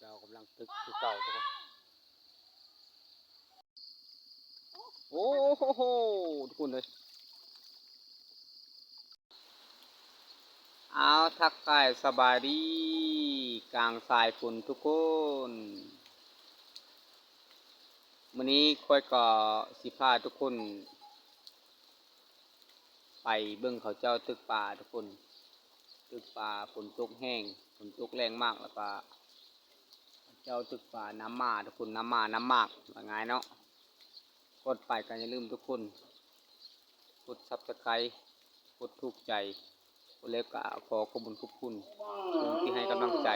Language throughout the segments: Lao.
ເຈົ້າກຳລັງຕຶກຄືເກົ່າ ໂອ້ໂຫ ທຸກຄົນເອີຍ. ອ້າວ ທັກທາຍສະບາຍດີກາງສາຍຝົນທຸກຄົນ. ມື້ນີ້ຂ້ອຍກໍຊິພາທຸກຄົນໄປເບິ່ງເຂົາເຈົ້າຕຶກປາທຸກຄົນ. ຕຶກປາ ຝົນຕົກແຮງ, ຝົນຕົກແຮງມາກ ແລ້ວກໍເຂົາເຈົ້າຕຶກປາ ນ້ຳມາທຸກຄົນ, ນ້ຳມາ ນ້ຳໝາກ ວ່າງ່າຍເນາະ. ກ່ອນໄປກໍຢ່າລືມທຸກຄົນ ກົດ Subscribe ກົດຖືກໃຈ ກົດແລ້ວກໍຂໍຂອບຄຸນຂອບຄຸນທຸກຄົນທີ່ໃຫ້ກຳລັງໃຈ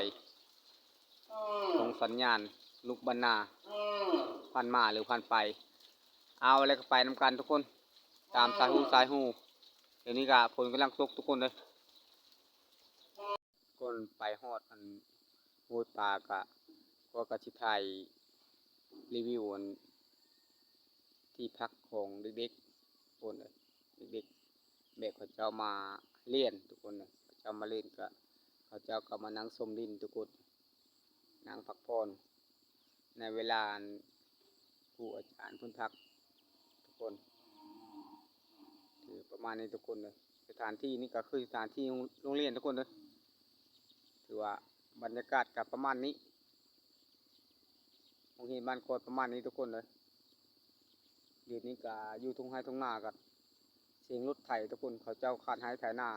ສົ່ງສັນຍານລູກບ້ານນາ ຜ່ານມາຫຼືຜ່ານໄປ. ເອົາ ແລ້ວກໍໄປນຳກັນທຸກຄົນ ຕາມສາຍຫູສາຍຫູ. ດຽວນີ້ກໍຝົນກຳລັງຕົກທຸກຄົນເດີ. ກ່ອນໄປຮອດອັນຫ້ວຍປາກະ ກໍ ກໍຊິຖ່າຍຣີວິວອັນທີ່ພັກຂອງເດັກໆ ຄົນເອີຍ ເດັກໆ ແບບເຂົາເຈົ້າມາລຽນທຸກຄົນເອີຍ. ເຂົາເຈົ້າມາລຽນກະ ເຂົາເຈົ້າກໍມານັ່ງຊົມຫຼິ້ນທຸກຄົນ ນັ່ງພັກຜ່ອນໃນເວລາອັນ ຄູອາຈານເພິ່ນພັກທຸກຄົນ. ຄືປະມານນີ້ທຸກຄົນເດີ. ສະຖານທີ່ນີ້ກໍຄືສະຖານທີ່ໂຮງ ໂຮງລຽນທຸກຄົນເດີ. ຖືວ່າບັນຍາກາດກໍປະມານນີ້ ໂຮງຮຽນບ້ານຂ້ອຍປະມານນີ້ທຸກຄົນເດີ. ດຽວນີ້ກໍຢູ່ທົ່ງໄຮ່ທົ່ງນາກໍ ສຽງລົດໄຖທຸກຄົນ ເຂົາເຈົ້າຄາດໄຮ່ໄຖນາ.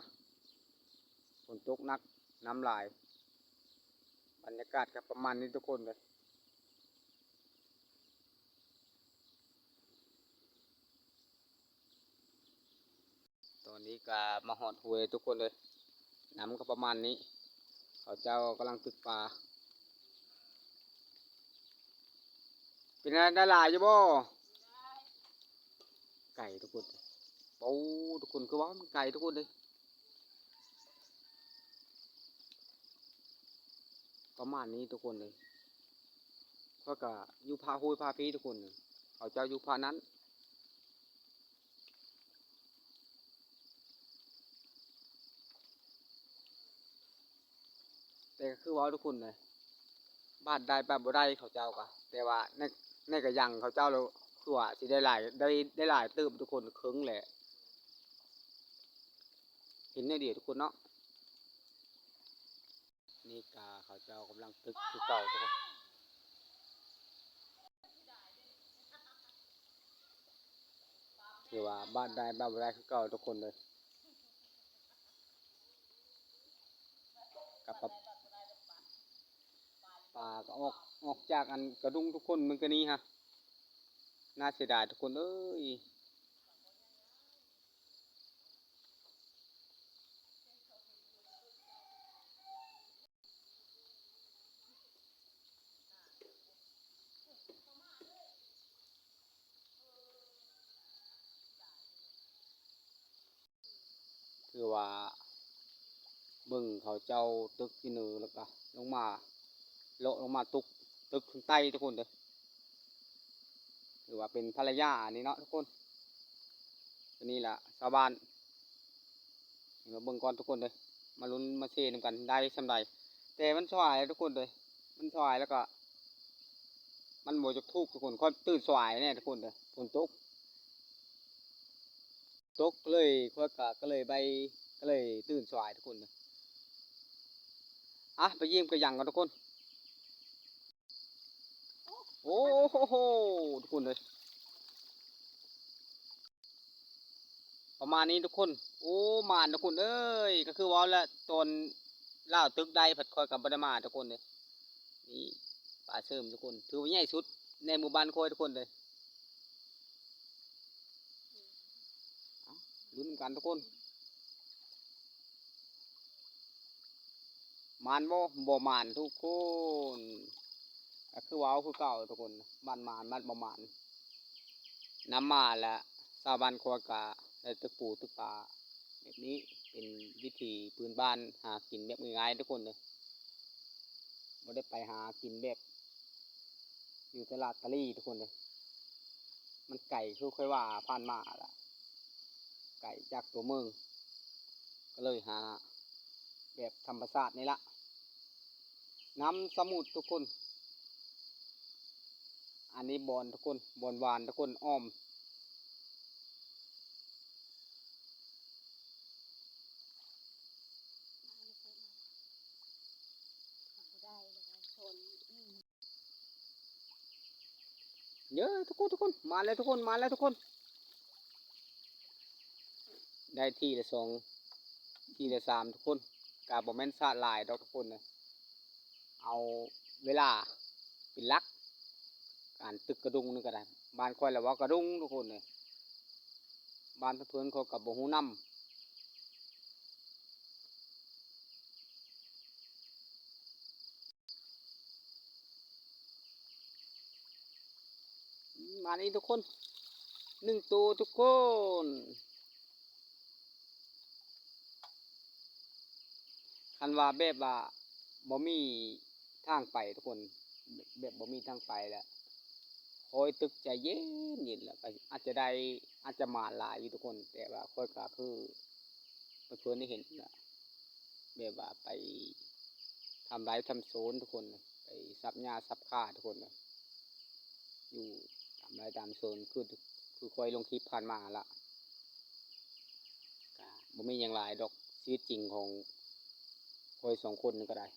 ຝົນຕົກໜັກ ນ້ຳຫຼາຍ ບັນຍາກາດກໍປະມານນີ້ທຸກຄົນເດີ. ຕອນນີ້ກໍມາຮອດຫ້ວຍທຸກຄົນເອີຍ. ນ້ຳກໍປະມານນີ້ ເຂົາເຈົ້າກຳລັງຕຶກປາ. ເປັນແນວໃດ ໄດ້ຫຼາຍຢູ່ບໍ່? ໄກທຸກຄົນ. ໂອ້ ທຸກຄົນ ຄືວ່າມັນໄກທຸກຄົນເອີຍ. ປະມານນີ້ທຸກຄົນເອີຍ. ຂ້ອຍກະຢູ່ພາກຫ້ວຍພາກພີ້ທຸກຄົນ, ເຂົາເຈົ້າຢູ່ພາກນັ້ນ. ແຕ່ກໍຄືເວົ້າທຸກຄົນເລີຍ ບາດໄດ້ບາດບໍ່ໄດ້ເຂົາເຈົ້າກະ, ແຕ່ວ່າໃນ ໃນກະຍັງເຂົາເຈົ້າແລ້ວ ຄືວ່າຊິໄດ້ຫຼາຍ ໄດ້ ໄດ້ຫຼາຍເຕີບທຸກຄົນ ເຄິ່ງແຫຼະ ເຫັນແນວດຽວທຸກຄົນເນາະ. ນີ້ກະເຂົາເຈົ້າກຳລັງຕຶກຄືເກົ່າທຸກຄົນ. ຖືວ່າບາດໄດ້ບາດບໍ່ໄດ້ຄືເກົ່າທຸກຄົນເລີຍ. ກັບປາ ປາກໍອອກ ອອກຈາກອັນກະດຸງທຸກຄົນ ມື້ກີ້ນີ້ຮະ. ໜ້າເສຍດາຍທຸກຄົນເອີຍ. ຄືວ່າເບິ່ງເຂົາເຈົ້າຕຶກຢູ່ເນີ ແລ້ວກະລົງມາ ເລາະລົງມາຕຸກຕຶກທາງໃຕ້ທຸກຄົນເດີ. ຖືວ່າເປັນພະລະຍາອັນນີ້ເນາະທຸກຄົນ. ຕົວນີ້ລະຊາວບ້ານ ມາເບິ່ງກ່ອນທຸກຄົນເດີ ມາລຸ້ນມາເຊນຳກັນໄດ້ສ່ຳໃດ. ແຕ່ມັນສວາຍທຸກຄົນເດີ ມັນສວາຍແລ້ວກໍມັນບໍ່ຢາກຖືກທຸກຄົນ. ຂ້ອຍຕື່ນສວາຍແນ່ທຸກຄົນເດີ ຝົນຕົກ ຕົກເລີຍ ຂ້ອຍກະ ກະເລີຍໄປ ກະເລີຍຕື່ນສວາຍທຸກຄົນເດີ. ອະ ໄປຢ້ຽມກະຍັງກ່ອນທຸກຄົນ. ໂອ້ໂຫ ທຸກຄົນເອີຍ ປະມານນີ້ທຸກຄົນ. ໂອ້ ໝານທຸກຄົນເອີຍ. ກໍຄືເວົ້າແຫຼະ ຕອນລາວຕຶກໄດ້ພັດຂ້ອຍກໍບໍ່ໄດ້ມາທຸກຄົນເອີຍ. ນີ້ປາເສີມທຸກຄົນ ຖືວ່າໃຫຍ່ສຸດໃນໝູ່ບ້ານຂ້ອຍທຸກຄົນເອີຍ. ເອົ້າ ລຸ້ນນຳກັນທຸກຄົນ. ໝານບໍ່? ບໍ່ໝານທຸກຄົນ. ກໍຄືເວົ້າຄືເກົ່າທຸກຄົນ ບາດໝານບາດບໍ່ໝານ. ນຳມາແລ້ວຊາວບ້ານຂ້ອຍກະໄດ້ຕຶກປູຕຶກປາແບບນີ້ ເປັນວິຖີພື້ນບ້ານ ຫາກິນແບບງ່າຍໆທຸກຄົນເດີ. ບໍ່ໄດ້ໄປຫາກິນແບບຢູ່ຕະຫຼາດຕະຫຼີ່ທຸກຄົນເດີ. ມັນໄກຄືຂ້ອຍວ່າຜ່ານມາລະ ໄກຈາກຕົວເມືອງ ກໍເລີຍຫາແບບທຳມະຊາດນີ້ລະ. ນ້ຳສະໝຸດທຸກຄົນ. ອັນນີ້ບ່ອນທຸກຄົນ, ບ່ອນຫວານທຸກຄົນ, ອ້ອມ. ເດີທຸກຄົນ, ທຸກຄົນ, ມາແລ້ວທຸກຄົນ, ມາແລ້ວທຸກຄົນ. ໄດ້ທີລະສອງ ທີລະສາມທຸກຄົນ. ກະບໍ່ແມ່ນສະຫຼາຍດອກທຸກຄົນເອີຍ, ເອົາເວລາເປັນຫຼັກ. ການຕຶກກະດຸງນີ້ກະໄດ້, ບ້ານຂ້ອຍລະເວົ້າກະດຸງທຸກຄົນເອີຍ, ບ້ານເພື່ອນຂ້ອຍກະບໍ່ຮູ້ນຳ. ມານີ້ທຸກຄົນ, ໜຶ່ງໂຕທຸກຄົນ. ຄັນວ່າແບບວ່າບໍ່ມີທາງໄປທຸກຄົນ, ແບບບໍ່ມີທາງໄປລະ ຄອຍຕຶກໃຈເຢັນໆ ລະກະອາດຈະໄດ້ ອາດຈະມາຫຼາຍຢູ່ທຸກຄົນ, ແຕ່ວ່າຂ້ອຍກະຄືເພື່ອນໄດ້ເຫັນລະ ແບບວ່າໄປທຳໄຮ່ທຳສວນທຸກຄົນ, ໄປສັບຫຍ້າສັບຄາທຸກຄົນ, ຢູ່ຕາມໄຮ່ຕາມສວນ ຄື ຄືຂ້ອຍລົງຄລິບຜ່ານມາລະ. ກະບໍ່ມີຫຍັງຫຼາຍດອກ, ຊີວິດຈິງຂອງຂ້ອຍສອງຄົນນີ້ກະໄດ້.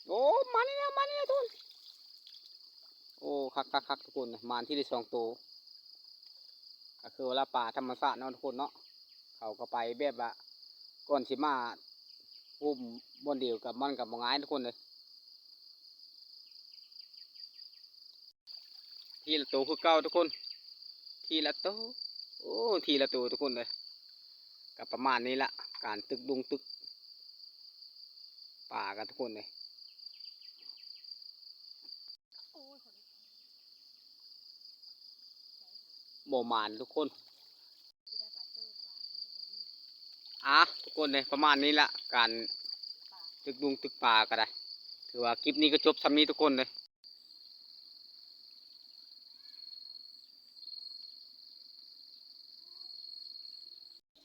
ໂອ້ ມານີ້ແລ້ວ ມານີ້ແລ້ວທຸກຄົນ. ໂອ້ ຄັກໆໆ ທຸກຄົນ, ມານທີໄດ້ສອງໂຕ. ກະຄືວ່າລະ ປາທຳມະຊາດເນາະທຸກຄົນເນາະ, ເຂົາກະໄປແບບວ່າ ກ່ອນຊິມາໂຮມບ່ອນດຽວກະ ມັນກະບໍ່ງ່າຍທຸກຄົນເອີຍ. ທີລະໂຕຄືເກົ່າທຸກຄົນ, ທີລະໂຕ, ໂອ້ ທີລະໂຕທຸກຄົນເອີຍ. ກະປະມານນີ້ລະ ການຕຶກດຸງຕຶກປາກັນທຸກຄົນເອີຍ. ບໍ່ໝານທຸກຄົນ. ອ່າ ທຸກຄົນເດ້ ປະມານນີ້ລະ ການຕຶກດຸງຕຶກປາກະໄດ້. ຖືວ່າຄລິບນີ້ກະຈົບຊ່ຳນີ້ທຸກຄົນເດ້.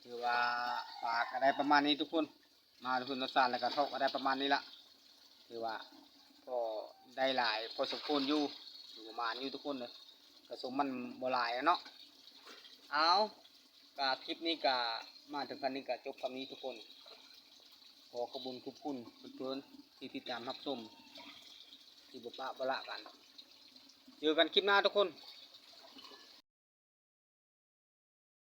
ຖືວ່າປາກະໄດ້ປະມານນີ້ທຸກຄົນ. ມາທຸກຄົນ ທາງສານແລ້ວກະເທາະກະໄດ້ປະມານນີ້ລະ. ຖືວ່າພໍໄດ້ຫຼາຍພໍສົມຄວນຢູ່, ຖືວ່າໝານຢູ່ທຸກຄົນເດີ. ກະສົມມັນບໍ່ຫຼາຍແຫຼະເນາະ. ເອົາ ກະຄລິບນີ້ກະມາເຖິງຂັ້ນນີ້ກະຈົບສ່ຳນີ້ທຸກຄົນ. ຂໍຂອບຄຸນຂອບຄຸນເພື່ອນໆທີ່ຕິດຕາມຮັບຊົມ ທີ່ບໍ່ປະບໍ່ລະກັນ. ເຈີກັນຄລິບໜ້າທຸກຄົນ.